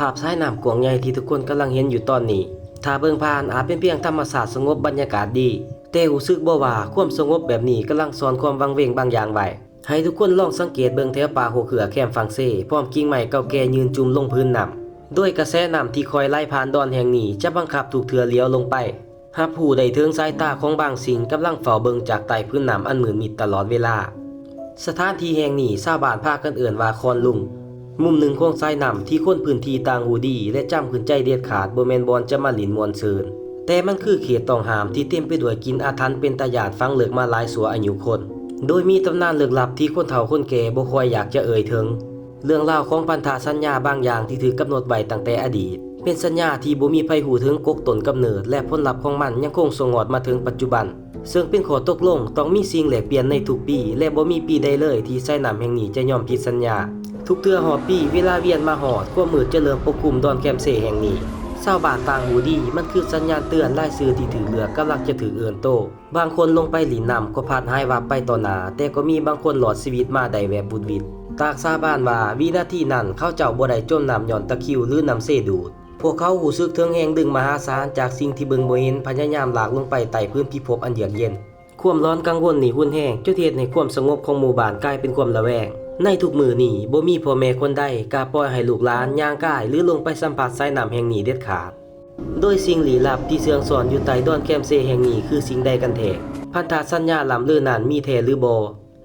ພາບສາຍນ້ຳກວ້າງໃຫຍ່ທີ່ທຸກຄົນກຳລັງເຫັນຢູ່ຕອນນີ້ ຖ້າເບິ່ງຜ່ານອາດເປັນພຽງທຳມະຊາດສະຫງົບບັນຍາກາດດີ, ແຕ່ຮູ້ສຶກບໍ່ວ່າຄວາມສະຫງົບແບບນີ້ກຳລັງສອນຄວາມວັງເວງບາງຢ່າງໄວ້ ໃຫ້ທຸກຄົນລອງສັງເກດເບິ່ງແຖວປ່າຮົກເຮືອແຄມຝັ່ງເຊ ພ້ອມກິ່ງໄມ້ເກົ່າແກ່ຍືນຈຸ່ມລົງພື້ນນ້ຳ. ໂດຍກະແສນ້ຳທີ່ຄ່ອຍໄຫຼຜ່ານດອນແຫ່ງນີ້ຈະບັງຄັບທຸກເທື່ອຫຼຽວລົງໄປ ຮັບຮູ້ໄດ້ເຖິງສາຍຕາຂອງບາງສິ່ງກຳລັງເຝົ້າເບິ່ງຈາກໃຕ້ພື້ນນ້ຳອັນມືດມິດຕະຫຼອດເວລາ. ສະຖານທີ່ແຫ່ງນີ້ຊາວບ້ານພາກັນເອີ້ນວ່າຄອນລຸງ, ມຸມໜຶ່ງຂອງສາຍນ້ຳທີ່ຄົນພື້ນທີ່ຕ່າງຮູ້ດີ ແລະ ຈຳຂຶ້ນໃຈເດັດຂາດ ບໍ່ແມ່ນບ່ອນຈະມາຫຼິ້ນມ່ວນຊື່ນ, ແຕ່ມັນຄືເຂດຕ້ອງຫ້າມທີ່ເຕັມໄປດ້ວຍກິ່ນອາຖັນເປັນຕາຢ້ານຝັງເລິກມາຫຼາຍຊົ່ວອາຍຸຄົນ, ໂດຍມີຕຳນານເລິກລັບທີ່ຄົນເຖົ້າຄົນແກ່ບໍ່ຄ່ອຍຢາກຈະເອີ່ຍເຖິງ. ເລື່ອງລາວຂອງພັນທະສັນຍາບາງຢ່າງທີ່ຖືກກຳນົດໄວ້ຕັ້ງແຕ່ອະດີດ ເປັນສັນຍາທີ່ບໍ່ມີໃຜຮູ້ເຖິງກົກຕົ້ນກຳເນີດ ແລະ ຜົນລັບຂອງມັນຍັງຄົງສົ່ງຮອດມາເຖິງປັດຈຸບັນ, ເຊິ່ງເປັນຂໍ້ຕົກລົງຕ້ອງມີສິ່ງແລກປ່ຽນໃນທຸກປີ ແລະ ບໍ່ມີປີໃດເລີຍທີ່ສາຍນ້ຳແຫ່ງນີ້ຈະຍອມຜິດສັນຍາ. ທຸກເທື່ອຮອບປີ ເວລາວຽນມາຮອດ, ຄວາມມືດຈະເລີ່ມປົກຄຸມດອນແຄມເຊແຫ່ງນີ້. ຊາວບ້ານຕ່າງຮູ້ດີ ມັນຄືສັນຍານເຕືອນລາຍຊື່ທີ່ຖືກເລືອກກຳລັງຈະຖືກເອີ້ນໂຕ. ບາງຄົນລົງໄປຫຼິ້ນນ້ຳກໍພັດຫາຍວັບໄປຕໍ່ໜ້າ, ແຕ່ກໍມີບາງຄົນລອດຊີວິດມາໄດ້ແບບຫວຸດຫວິດ. ຕ່າງສາບານວ່າວິນາທີນັ້ນເຂົາເຈົ້າບໍ່ໄດ້ຈົມນ້ຳຍ້ອນຕະຄິວ ຫຼື ນ້ຳເຊດູດ. ພວກເຂົາຮູ້ສຶກເຖິງແຮງດຶງມະຫາສານຈາກສິ່ງທີ່ເບິ່ງບໍ່ເຫັນພະຍາຍາມລາກລົງໄປໃຕ້ພື້ນພິພບອັນເຍືອກເຢັນ. ຄວາມຫຼອນກັງວົນນີ້ຮຸນແຮງຈົນເຮັດໃຫ້ຄວາມສະຫງົບຂອງໝູ່ບ້ານກາຍເປັນຄວາມລະແວງ. ໃນທຸກມື້ນີ້ ບໍ່ມີພໍ່ແມ່ຄົນໃດກ້າປ່ອຍໃຫ້ລູກຫຼານຍ່າງກາຍ ຫຼື ລົງໄປສຳຜັດສາຍນ້ຳແຫ່ງນີ້ເດັດຂາດ. ໂດຍສິ່ງລີ້ລັບທີ່ເຊື່ອງຊອນຢູ່ໃຕ້ດອນແຄມເຊແຫ່ງນີ້ຄືສິ່ງໃດກັນແທ້? ພັນທະສັນຍາລ່ຳລືນັ້ນມີແທ້ຫຼືບໍ່?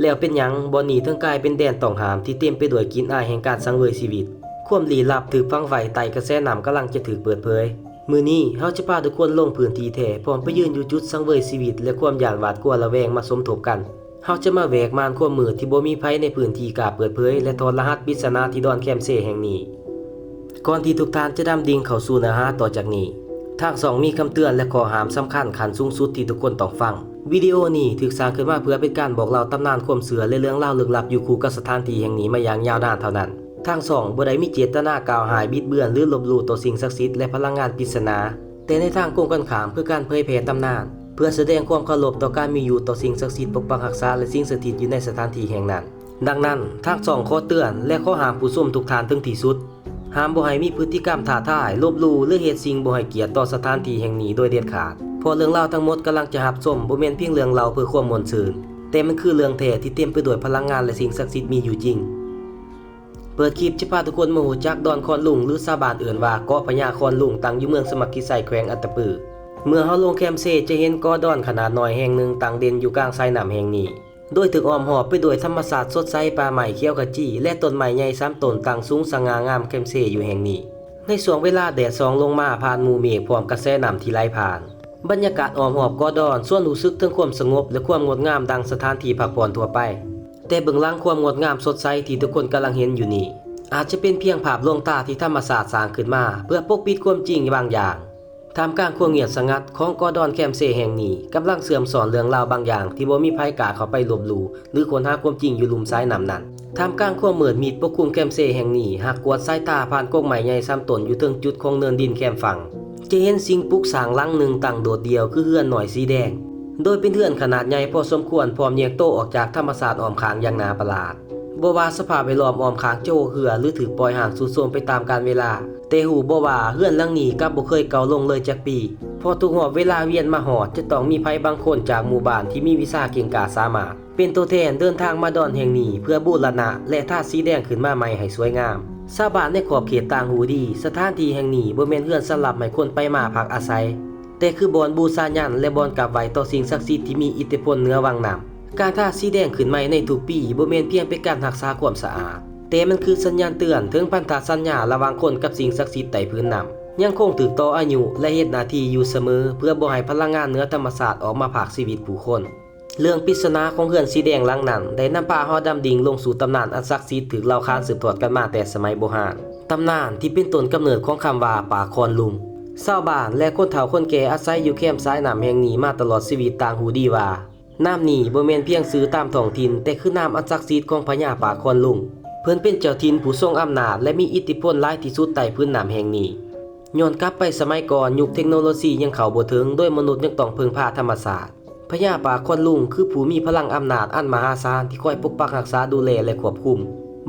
ແລ້ວເປັນຫຍັງບ່ອນນີ້ເຖິງກາຍເປັນແດນຕ້ອງຫ້າມທີ່ເຕັມໄປດ້ວຍກິ່ນອາຍແຫ່ງການສັງເຫວີຍຊີວິດ? ຄວາມລີ້ລັບຖືກຝັງໄວ້ໃຕ້ກະແສນ້ຳກຳລັງຈະຖືກເປີດເຜີຍ. ມື້ນີ້ເຮົາຈະພາທຸກຄົນລົງພື້ນທີ່ແທ້ ພ້ອມໄປຢືນຢູ່ຈຸດສັງເຫວີຍຊີວິດ ແລະ ຄວາມຢ້ານຫວາດກົວລະແວງມາສົມທົບກັນ. ເຮົາຈະມາແຫວກມ່ານຄວາມມືດທີ່ບໍ່ມີໃຜໃນພື້ນທີ່ກ້າເປີດເຜີຍ ແລະ ຖອດລະຫັດປິດສະໜາທີ່ດອນແຄມເຊແຫ່ງນີ້. ກ່ອນທີ່ທຸກທ່ານຈະດຳດິ່ງເຂົ້າສູ່ເນື້ອຫາຕໍ່ຈາກນີ້, ທາງຊ່ອງມີຄຳເຕືອນ ແລະ ຂໍ້ຫ້າມສຳຄັນຂັ້ນສູງສຸດທີ່ທຸກຄົນຕ້ອງຟັງ. ວິດີໂອນີ້ຖືກສ້າງຂຶ້ນມາເພື່ອເປັນການບອກເລົ່າຕຳນານຄວາມເຊື່ອ ແລະ ເລື່ອງລາວລຶກລັບຢູ່ຄູ່ກັບສະຖານທີ່ແຫ່ງນີ້ມາຢ່າງຍາວນານເທົ່ານັ້ນ. ທາງຊ່ອງບໍ່ໄດ້ມີເຈດຕະນາກ່າວຮ້າຍ, ບິດເບືອນ ຫຼື ລົບຫຼູ່ຕໍ່ສິ່ງສັກສິດ ແລະ ພະລັງງານປິດສະໜາ, ແຕ່ໃນທາງກົງກັນຂ້າມ ຄືການເຜີຍແຜ່ຕຳນານ ເພື່ອສະແດງຄວາມເຄົາລົບຕໍ່ການມີຢູ່ຕໍ່ສິ່ງສັກສິດປົກປັກຮັກສາ ແລະ ສິ່ງສະຖິດຢູ່ໃນສະຖານທີ່ແຫ່ງນັ້ນ. ດັ່ງນັ້ນ, ທາງຊ່ອງຂໍເຕືອນ ແລະ ຂໍຫ້າມຜູ້ຊົມທຸກທ່ານເຖິງທີ່ສຸດ, ຫ້າມບໍ່ໃຫ້ມີພຶດຕິກຳທ້າທາຍ, ລົບຫຼູ່ ຫຼື ເຮັດສິ່ງບໍ່ໃຫ້ກຽດຕໍ່ສະຖານທີ່ແຫ່ງນີ້ໂດຍເດັດຂາດ, ເພາະເລື່ອງລາວທັງໝົດກຳລັງຈະຮັບຊົມ ບໍ່ແມ່ນພຽງເລື່ອງເລົ່າເພື່ອຄວາມມ່ວນຊື່ນ, ແຕ່ມັນຄືເລື່ອງແທ້ທີ່ເຕັມໄປດ້ວຍພະລັງງານ ແລະ ສິ່ງສັກສິດມີຢູ່ຈິງ. ເປີດຄລິບຈະພາທຸກຄົນມາຮູ້ຈັກດອນຄອນລຸງ ຫຼື ຊາວບ້ານເອີ້ນວ່າເກາະພະຍາຄອນລຸງ ຕັ້ງຢູ່ເມືອງສະໝັກຄີໄຊ ແຂວງອັດຕະປື. ເມື່ອເຮົາລົງແຄມເຊ ຈະເຫັນເກາະດອນຂະໜາດນ້ອຍແຫ່ງໜຶ່ງຕັ້ງເດັ່ນຢູ່ກາງສາຍນ້ຳແຫ່ງນີ້, ໂດຍຖືກອ້ອມຮອບໄປດ້ວຍທຳມະຊາດສົດໃສ, ປ່າໄມ້ຂຽວຂະຈີ ແລະ ຕົ້ນໄມ້ໃຫຍ່ສາມຕົ້ນຕັ້ງສູງສະຫງ່າງາມແຄມເຊຢູ່ແຫ່ງນີ້. ໃນຊ່ວງເວລາແດດສ່ອງລົງມາຜ່ານໝູ່ເມກ ພ້ອມກະແສນ້ຳທີ່ໄຫຼຜ່ານ, ບັນຍາກາດອ້ອມຮອບເກາະດອນຊວນຮູ້ສຶກເຖິງຄວາມສະຫງົບ ແລະ ຄວາມງົດງາມດັ່ງສະຖານທີ່ພັກຜ່ອນທົ່ວໄປ. ແຕ່ເບື້ອງຫຼັງຄວາມງົດງາມສົດໃສທີ່ທຸກຄົນກຳລັງເຫັນຢູ່ນີ້ ອາດຈະເປັນພຽງພາບລວງຕາທີ່ທຳມະຊາດສ້າງຂຶ້ນມາເພື່ອປົກປິດຄວາມຈິງບາງຢ່າງ. ທ່າມກາງຄວາມງຽບສະຫງັດຂອງເກາະດອນແຄມເຊແຫ່ງນີ້ ກຳລັງເຊື່ອມຊ້ອນເລື່ອງລາວບາງຢ່າງທີ່ບໍ່ມີໃຜກ້າເຂົ້າໄປລົບຫຼູ່ ຫຼື ຄົ້ນຫາຄວາມຈິງຢູ່ລຸ່ມສາຍນ້ຳນັ້ນ. ທ່າມກາງຄວາມມືດມິດປົກຄຸມແຄມເຊແຫ່ງນີ້, ຫາກກວາດສາຍຕາຜ່ານກົກໄມ້ໃຫຍ່ສາມຕົ້ນຢູ່ເທິງຈຸດຂອງເນີນດິນແຄມຝັ່ງ, ຈະເຫັນສິ່ງປຸກສ້າງຫຼັງໜຶ່ງຕັ້ງໂດດດ່ຽວຄືເຮືອນນ້ອຍສີແດງ, ໂດຍເປັນເຮືອນຂະໜາດໃຫຍ່ພໍສົມຄວນ ພ້ອມແຍກໂຕອອກຈາກທຳມະຊາດອ້ອມຂ້າງຢ່າງໜ້າປະຫຼາດ. ບໍ່ວ່າສະພາບແວດລ້ອມອ້ອມຂ້າງຈະໂຮກເຮືອ ຫຼື ຖືກປ່ອຍຮ້າງຊຸດໂຊມໄປຕາມການເວລາ, ແຕ່ຮູ້ບໍ່ວ່າເຮືອນຫຼັງນີ້ກັບບໍ່ເຄີຍເກົ່າລົງເລີຍຈັກປີ, ເພາະທຸກຮອບເວລາວຽນມາຮອດ ຈະຕ້ອງມີໃຜບາງຄົນຈາກໝູ່ບ້ານທີ່ມີວິຊາເກັ່ງກ້າສາມາດ ເປັນຕົວແທນເດີນທາງມາດອນແຫ່ງນີ້ ເພື່ອບູລະນະ ແລະ ທາສີແດງຂຶ້ນມາໃໝ່ໃຫ້ສວຍງາມ. ຊາວບ້ານໃນຂອບເຂດຕ່າງຮູ້ດີ, ສະຖານທີ່ແຫ່ງນີ້ບໍ່ແມ່ນເຮືອນສຳລັບໃຫ້ຄົນໄປມາພັກອາໄສ, ແຕ່ຄືບ່ອນບູຊາຍັນ ແລະ ບ່ອນກາບໄຫວ້ຕໍ່ສິ່ງສັກສິດທີ່ມີອິດທິພົນເໜືອວັງນ້ຳ. ການທາສີແດງຂຶ້ນໃໝ່ໃນທຸກປີບໍ່ແມ່ນພຽງເປັນການຮັກສາຄວາມສະອາດ, ແຕ່ມັນຄືສັນຍານເຕືອນເຖິງພັນທະສັນຍາລະຫວ່າງຄົນກັບສິ່ງສັກສິດໃຕ້ພື້ນນ້ຳ ຍັງຄົງຖືກຕໍ່ອາຍຸ ແລະ ເຮັດໜ້າທີ່ຢູ່ສະເໝີ ເພື່ອບໍ່ໃຫ້ພະລັງງານເໜືອທຳມະຊາດອອກມາພາກຊີວິດຜູ້ຄົນ. ເລື່ອງປິດສະໜາຂອງເຮືອນສີແດງຫຼັງນັ້ນ ໄດ້ນຳພາເຮົາດຳດິ່ງລົງສູ່ຕຳນານອັນສັກສິດຖືກເລົ່າຂານສືບທອດກັນມາແຕ່ສະໄໝບູຮານ, ຕຳນານທີ່ເປັນຕົ້ນກຳເນີດຂອງຄຳວ່າປາກຄອນລຸງ. ຊາວບ້ານ ແລະ ຄົນເຖົ້າຄົນແກ່ອາໄສຢູ່ແຄມສາຍນ້ຳແຫ່ງນີ້ມາຕະຫຼອດຊີວິດຕ່າງຮູ້ດີວ່າ ນ້ຳນີ້ບໍ່ແມ່ນພຽງຊື່ຕາມທ້ອງຖິ່ນ, ແຕ່ຄືນ້ຳອັນສັກສິດຂອງພະຍາປາກຄອນລຸງ. ເພິ່ນເປັນເຈົ້າຖິ່ນຜູ້ຊົງອຳນາດ ແລະ ມີອິດທິພົນຫຼາຍທີ່ສຸດໃຕ້ພື້ນນ້ຳແຫ່ງນີ້. ຍ້ອນກັບໄປສະໄໝກ່ອນ, ຍຸກເທັກໂນໂລຊີຍັງເຂົ້າບໍ່ເຖິງ, ໂດຍມະນຸດຍັງຕ້ອງເພິ່ງພາທຳມະຊາດ. ພະຍາປາກຄອນລຸງຄືຜູ້ມີພະລັງອຳນາດອັນມະຫາສານທີ່ຄອຍປົກປັກຮັກສາ, ດູແລ ແລະ ຄວບຄຸມ.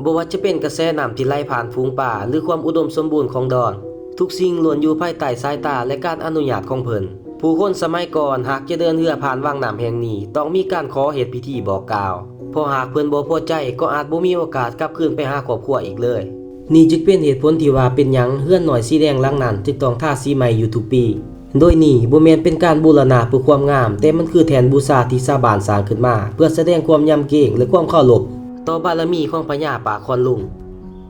ບໍ່ວ່າຈະເປັນກະແສນ້ຳທີ່ໄຫຼຜ່ານຝູງປາ ຫຼື ຄວາມອຸດົມສົມບູນຂອງດອນ, ທຸກສິ່ງລ້ວນຢູ່ພາຍໃຕ້ສາຍຕາ ແລະ ການອະນຸຍາດຂອງເພິ່ນ. ຜູ້ຄົນສະໄໝກ່ອນຫາກຈະເດີນເຮືອຜ່ານວັງນ້ຳແຫ່ງນີ້ ຕ້ອງມີການຂໍເຮັດພິທີບອກກ່າວ, ເພາະຫາກເພິ່ນບໍ່ພໍໃຈ ກໍອາດບໍ່ມີໂອກາດກັບຄືນໄປຫາຄອບຄົວອີກເລີຍ. ນີ້ຈຶ່ງເປັນເຫດຜົນທີ່ວ່າເປັນຫຍັງເຮືອນນ້ອຍສີແດງຫຼັງນັ້ນຈຶ່ງຕ້ອງທາສີໃໝ່ຢູ່ທຸກປີ. ໂດຍນີ້ບໍ່ແມ່ນເປັນການບູລະນະເພື່ອຄວາມງາມ, ແຕ່ມັນຄືແທ່ນບູຊາທີ່ຊາວບ້ານສ້າງຂຶ້ນມາ ເພື່ອສະແດງຄວາມຍຳເກງ ແລະ ຄວາມເຄົາລົບຕໍ່ບາລະມີຂອງພະຍາປາກຄອນລຸງ.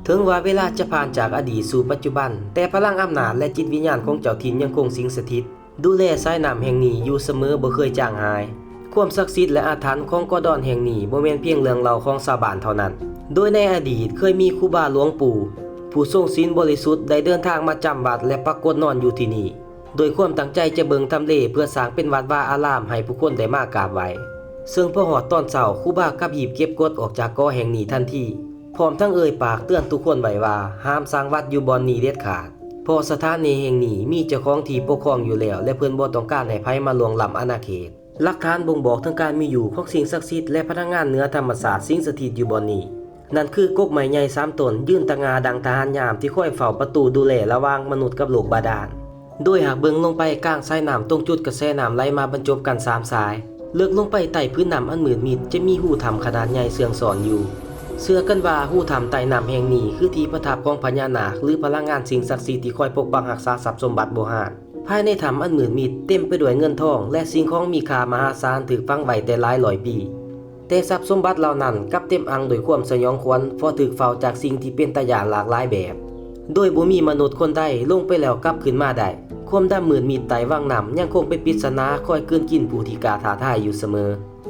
ເຖິງວ່າເວລາຈະຜ່ານຈາກອະດີດສູ່ປັດຈຸບັນ, ແຕ່ພະລັງອຳນາດ ແລະ ຈິດວິນຍານຂອງເຈົ້າຖິ່ນຍັງຄົງສິງສະຖິດ ດູແລສາຍນ້ຳແຫ່ງນີ້ຢູ່ສະເໝີ ບໍ່ເຄີຍຈາງຫາຍ. ຄວາມສັກສິດ ແລະ ອາຖັນຂອງເກາະດອນແຫ່ງນີ້ ບໍ່ແມ່ນພຽງເລື່ອງເລົ່າຂອງຊາວບ້ານເທົ່ານັ້ນ, ໂດຍໃນອະດີດເຄີຍມີຄູບາຫຼວງປູ່ ຜູ້ຊົງສິນບໍລິສຸດ ໄດ້ເດີນທາງມາຈຳວັດ ແລະ ປັກກົດນອນຢູ່ທີ່ນີ້ ໂດຍຄວາມຕັ້ງໃຈຈະເບິ່ງທຳເລເພື່ອສ້າງເປັນວັດວາອາລາມໃຫ້ຜູ້ຄົນໄດ້ມາກາບໄຫວ້. ເຊິ່ງພໍຮອດຕອນເຊົ້າ, ຄູບາກັບຮີບເກັບກົດອອກຈາກເກາະແຫ່ງນີ້ທັນທີ, ພ້ອມທັງເອີ່ຍປາກເຕືອນທຸກຄົນໄວ້ວ່າ ຫ້າມສ້າງວັດຢູ່ບ່ອນນີ້ເດັດຂາດ, ເພາະສະຖານທີ່ແຫ່ງນີ້ມີເຈົ້າຂອງທີ່ປົກຄອງຢູ່ແລ້ວ ແລະ ເພິ່ນບໍ່ຕ້ອງການໃຫ້ໃຜມາລ່ວງລ້ຳອານາເຂດ. ຫຼັກຖານບົ່ງບອກເຖິງການມີຢູ່ຂອງສິ່ງສັກສິດ ແລະ ພະລັງງານເໜືອທຳມະຊາດສິງສະຖິດຢູ່ບ່ອນນີ້. ນັ້ນຄືກົກໄມ້ໃຫຍ່ສາມຕົ້ນ ຢືນຕະຫງ່າດັ່ງທະຫານຍາມທີ່ຄອຍເຝົ້າປະຕູດູແລລະຫວ່າງມະນຸດກັບໂລກບາດານ. ໂດຍຫາກເບິ່ງລົງໄປກາງສາຍນ້ຳຕົງຈຸດກະແສນ້ຳໄຫຼມາບັນຈົບກັນສາມສາຍ, ເລິກລົງໄປໃຕ້ພື້ນນ້ຳອັນມືດມິດຈະມີຮູຖ້ຳຂະໜາດໃຫຍ່ເຊື່ອງຊ້ອນຢູ່. ເຊື່ອກັນວ່າຮູຖ້ຳໃຕ້ນ້ຳແຫ່ງນີ້ຄືທີ່ປະທັບຂອງພະຍານາກ ຫຼື ພະລັງງານສິ່ງສັກສິດທີ່ຄອຍປົກປັກຮັກສາຊັບສົມບັດບູຮານ. ພາຍໃນຖ້ຳອັນມືດມິດເຕັມໄປດ້ວຍເງິນທອງ ແລະ ສິ່ງຂອງມີຄ່າມະຫາສານຖືກຝັງໄວ້ແຕ່ຫຼາຍຮ້ອຍປີ. ແຕ່ຊັບສົມບັດເຫຼົ່ານັ້ນກັບເຕັມອັ່ງດ້ວຍຄວາມສະຫຍອງຂວັນ ເພາະຖືກເຝົ້າຈາກສິ່ງທີ່ເປັນຕາຢ້ານຫຼາກຫຼາຍແບບ, ໂດຍບໍ່ມີມະນຸດຄົນໃດລົງໄປແລ້ວກັບຄືນມາໄດ້. ຄວາມດຳມືດມິດໃຕ້ວັງນ້ຳຍັງຄົງເປັນປິດສະໜາຄອຍກືນກິນຜູ້ທີ່ກ້າທ້າທາຍຢູ່ສະເໝີ.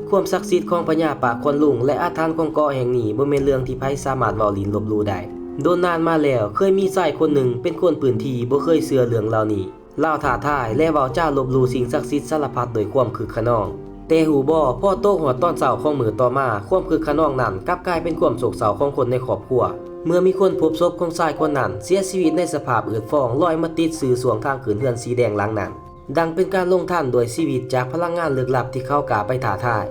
ຄວາມສັກສິດຂອງພະຍາປາກຄອນລຸງ ແລະ ອາຖັນຂອງເກາະແຫ່ງນີ້ບໍ່ແມ່ນເລື່ອງທີ່ໃຜສາມາດເວົ້າຫຼິ້ນລົບຫຼູ່ໄດ້. ດົນນານມາແລ້ວ ເຄີຍມີຊາຍຄົນໜຶ່ງເປັນຄົນພື້ນທີ່ບໍ່ເຄີຍເຊື່ອເລື່ອງເຫຼົ່ານີ້. ລາວທ້າທາຍ ແລະ ເວົ້າຈາລົບຫຼູ່ສິ່ງສັກສິດສາລະພັດດ້ວຍຄວາມຄຶກຂະນອງ. ແຕ່ຮູ້ບໍ່, ພໍຕົກຮອດຕອນເຊົ້າຂອງມື້ຕໍ່ມາ, ຄວາມຄຶກຂະນອງນັ້ນກັບກາຍເປັນຄວາມໂສກເສົ້າຂອງຄົນໃນຄອບຄົວ ເມື່ອມີຄົນພົບສົບຂອງຊາຍຄົນນັ້ນເສຍຊີວິດໃນສະພາບອືດຟອງ ລອຍມາຕິດຊື່ຊ່ວງທາງຂຶ້ນເຮືອນສີແດງຫຼັງນັ້ນ, ດັ່ງເປັນການລົງທັນດ້ວຍຊີວິດຈາກພະລັງງານເລິກລັບທີ່ເຂົາກ້າໄປທ້າທາຍ.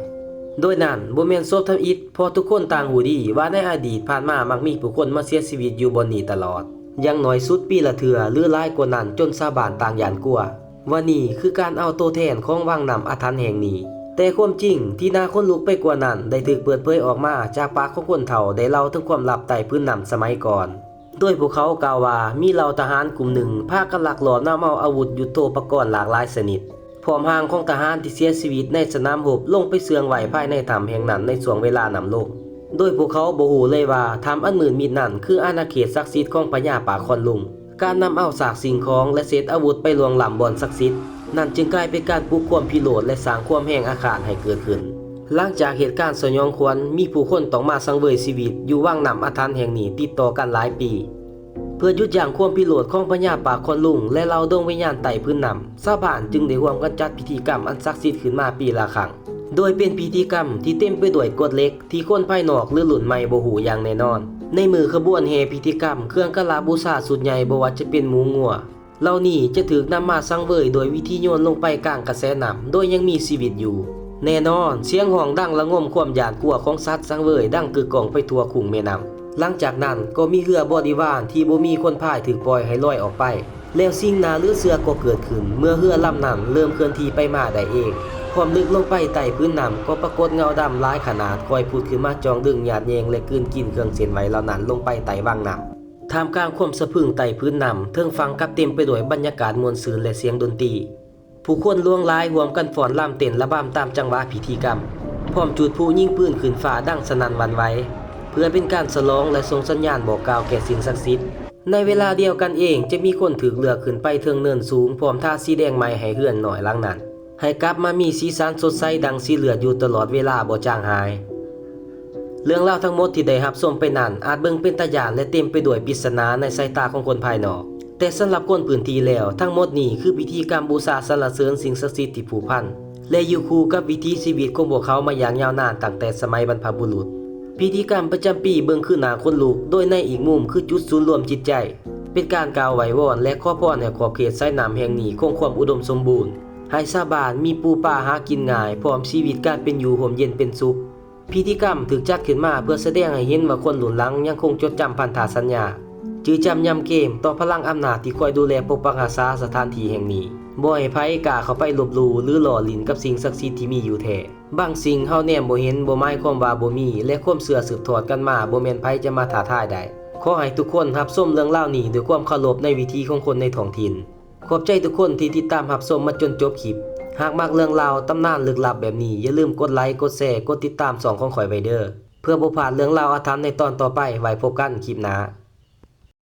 ໂດຍນັ້ນບໍ່ແມ່ນສົບທຳອິດ, ເພາະທຸກຄົນຕ່າງຮູ້ດີວ່າໃນອະດີດຜ່ານມາມັກມີຜູ້ຄົນມາເສຍຊີວິດຢູ່ບ່ອນນີ້ຕະຫຼອດ. ຢ່າງໜ້ອຍສຸດປີລະເທື່ອ ຫຼື ຫຼາຍກວ່ານັ້ນ ຈົນຊາວບ້ານຕ່າງຢ້ານກົວວ່ານີ້ຄືການເອົາໂຕແທນຂອງວັງນ້ຳອາຖັນແຫ່ງນີ້. ແຕ່ຄວາມຈິງທີ່ໜ້າຂົນລຸກໄປກວ່ານັ້ນ ໄດ້ຖືກເປີດເຜີຍອອກມາຈາກປາກຂອງຄົນເຖົ້າໄດ້ເລົ່າເຖິງຄວາມລັບໃຕ້ພື້ນນ້ຳສະໄໝກ່ອນ, ໂດຍພວກເຂົາກ່າວວ່າມີເຫຼົ່າທະຫານກຸ່ມໜຶ່ງພາກັນລັກລອບນຳເອົາອາວຸດຍຸດໂທປະກອນຫຼາກຫຼາຍຊະນິດ ພ້ອມຮ່າງຂອງທະຫານທີ່ເສຍຊີວິດໃນສະໜາມຮົບລົງໄປເຊື່ອງໄວ້ພາຍໃນຖ້ຳແຫ່ງນັ້ນໃນຊ່ວງເວລານ້ຳລົງ, ໂດຍພວກເຂົາບໍ່ຮູ້ເລີຍວ່າຖ້ຳອັນມືດມິດນັ້ນຄືອານາເຂດສັກສິດຂອງພະຍາປາກຄອນລຸງ. ການນຳເອົາຊາກສິ່ງຂອງ ແລະ ເສດອາວຸດໄປລ່ວງລ້ຳບ່ອນສັກສິດນັ້ນ ຈຶ່ງກາຍເປັນການປຸກຄວາມພິໂລດ ແລະ ສ້າງຄວາມແຮງອາຄາດໃຫ້ເກີດຂຶ້ນ. ຫຼັງຈາກເຫດການສະຫຍອງຂວັນ, ມີຜູ້ຄົນຕ້ອງມາສັງເຫວີຍຊີວິດຢູ່ວັງນ້ຳອາຖັນແຫ່ງນີ້ຕິດຕໍ່ກັນຫຼາຍປີ. ເພື່ອຢຸດຢັ້ງຄວາມພິໂລດຂອງພະຍາປາກຄອນລຸງ ແລະ ເຫຼົ່າດວງວິນຍານໃຕ້ພື້ນນ້ຳ, ຊາວບ້ານຈຶ່ງໄດ້ຮ່ວມກັນຈັດພິທີກຳອັນສັກສິດຂຶ້ນມາປີລະຄັ້ງ, ໂດຍເປັນພິທີກຳທີ່ເຕັມໄປດ້ວຍກົດເຫຼັກທີ່ຄົນພາຍນອກ ຫຼື ລຸ້ນໃໝ່ບໍ່ຮູ້ຢ່າງແນ່ນອນ. ໃນມື້ຂະບວນແຫ່ພິທີກຳ, ເຄື່ອງກາລະບູຊາຊຸດໃຫຍ່ ບໍ່ວ່າຈະເປັນໝູງົວ ເຫຼົ່ານີ້ຈະຖືກນຳມາສັງເຫວີຍໂດຍວິທີໂຍນລົງໄປກາງກະແສນ້ຳໂດຍຍັງມີຊີວິດຢູ່. ແນ່ນອນ, ສຽງຮ້ອງດັງລະງົມຄວາມຢ້ານກົວຂອງສັດສັງເຫວີຍດັງກຶກກ້ອງໄປທົ່ວຄຸ້ງແມ່ນ້ຳ. ຫຼັງຈາກນັ້ນກໍມີເຮືອບໍລິວານທີ່ບໍ່ມີຄົນພາຍຖືກປ່ອຍໃຫ້ລອຍອອກໄປ, ແລ້ວສິ່ງໜ້າເຫຼືອເຊື່ອກໍເກີດຂຶ້ນເມື່ອເຮືອລຳນັ້ນເລີ່ມເຄື່ອນທີ່ໄປມາໄດ້ເອງ. ພ້ອມເລິກລົງໄປໃຕ້ພື້ນນ້ຳກໍປາກົດເງົາດຳຫຼາຍຂະໜາດຄອຍຜຸດຂຶ້ນມາຈ່ອງດຶງຍາດແຍ່ງ ແລະ ກືນກິນເຄື່ອງເສັ້ນໄຫວເຫຼົ່ານັ້ນລົງໄປໃຕ້ວັງນ້ຳ. ທ່າມກາງຄວາມສະພຶ່ງໃຕ້ພື້ນນ້ຳ, ເທິງຝັ່ງກັບເຕັມໄປດ້ວຍບັນຍາກາດມ່ວນຊື່ນ ແລະ ສຽງດົນຕີ. ຜູ້ຄົນຫຼວງຫຼາຍຮ່ວມກັນຟ້ອນລຳເຕັ້ນລະບຳຕາມຈັງຫວະພິທີກຳ, ພ້ອມຈູດພລຸຍິງປືນຂຶ້ນຟ້າດັງສະໜັ່ນຫວັ່ນໄຫວ, ເພື່ອເປັນການສະຫຼອງ ແລະ ສົ່ງສັນຍານບອກກ່າວແກ່ສິ່ງສັກສິດ. ໃນເວລາດຽວກັນເອງ, ຈະມີຄົນຖືກເລືອກຂຶ້ນໄປເທິງເນີນສູງ ພ້ອມທາສີແດງໃໝ່ໃຫ້ເຮືອນນ້ອຍຫຼັງນັ້ນ ໃຫ້ກັບມາມີສີສັນສົດໃສດັ່ງສີເລືອດຢູ່ຕະຫຼອດເວລາບໍ່ຈາງຫາຍ. ເລື່ອງລາວທັງໝົດທີ່ໄດ້ຮັບຊົມໄປນັ້ນ ອາດເບິ່ງເປັນຕາຢ້ານ ແລະ ເຕັມໄປດ້ວຍປິດສະໜາໃນສາຍຕາຂອງຄົນພາຍນອກ, ແຕ່ສຳລັບຄົນພື້ນທີ່ແລ້ວ, ທັງໝົດນີ້ຄືພິທີກຳບູຊາສັນລະເສີນສິ່ງສັກສິດທີ່ຜູກພັນ ແລະ ຢູ່ຄູ່ກັບວິຖີຊີວິດຂອງພວກເຂົາມາຢ່າງຍາວນານຕັ້ງແຕ່ສະໄໝບັນພະບຸລຸດ. ພິທີກຳປະຈຳປີເບິ່ງຄືໜ້າຂົນລຸກ, ໂດຍໃນອີກມຸມຄືຈຸດສູນລວມຈິດໃຈ, ເປັນການກ່າວໄຫວ້ວອນ ແລະ ຂໍພອນໃຫ້ຂອບເຂດສາຍນ້ຳແຫ່ງນີ້ຄົງຄວາມອຸດົມສົມບູນ, ໃຫ້ຊາວບ້ານມີປູປາຫາກິນງ່າຍ, ພ້ອມຊີວິດການເປັນຢູ່ຮົ່ມເຢັນເປັນສຸກ. ພິທີກຳຖືກຈັດຂຶ້ນມາເພື່ອສະແດງໃຫ້ເຫັນວ່າຄົນລຸ້ນຫຼັງຍັງຄົງຈົດຈຳພັນທະສັນຍາ, ຈື່ຈຳຍຳເກມຕໍ່ພະລັງອຳນາດທີ່ຄອຍດູແລປົກປັກຮັກສາສະຖານທີ່ແຫ່ງນີ້, ບໍ່ໃຫ້ໃຜກ້າເຂົ້າໄປລົບຫຼູ່ ຫຼື ລໍ້ຫຼິ້ນກັບສິ່ງສັກສິດທີ່ມີຢູ່ແທ້. ບາງສິ່ງເຮົາແນມບໍ່ເຫັນ ບໍ່ໝາຍຄວາມວ່າບໍ່ມີ ແລະ ຄວາມເຊື່ອສືບທອດກັນມາ ບໍ່ແມ່ນໃຜຈະມາທ້າທາຍໄດ້. ຂໍໃຫ້ທຸກຄົນຮັບຊົມເລື່ອງລາວນີ້ດ້ວຍຄວາມເຄົາລົບໃນວິຖີຂອງຄົນໃນທ້ອງຖິ່ນ. ຂອບໃຈທຸກຄົນທີ່ຕິດຕາມຮັບຊົມມາຈົນຈົບຄລິບ. ຫາກມັກເລື່ອງລາວຕຳນານລຶກລັບແບບນີ້, ຢ່າລືມກົດໄລ, ກົດແຊ, ກົດຕິດຕາມຊ່ອງຂອງຂ້ອຍໄວ້ເດີ້ ເພື່ອບໍ່ພາດເລື່ອງລາວອາຖັນໃນຕອນຕໍ່ໄປ. ໄວ້ພົບກັນຄລິບໜ້າ.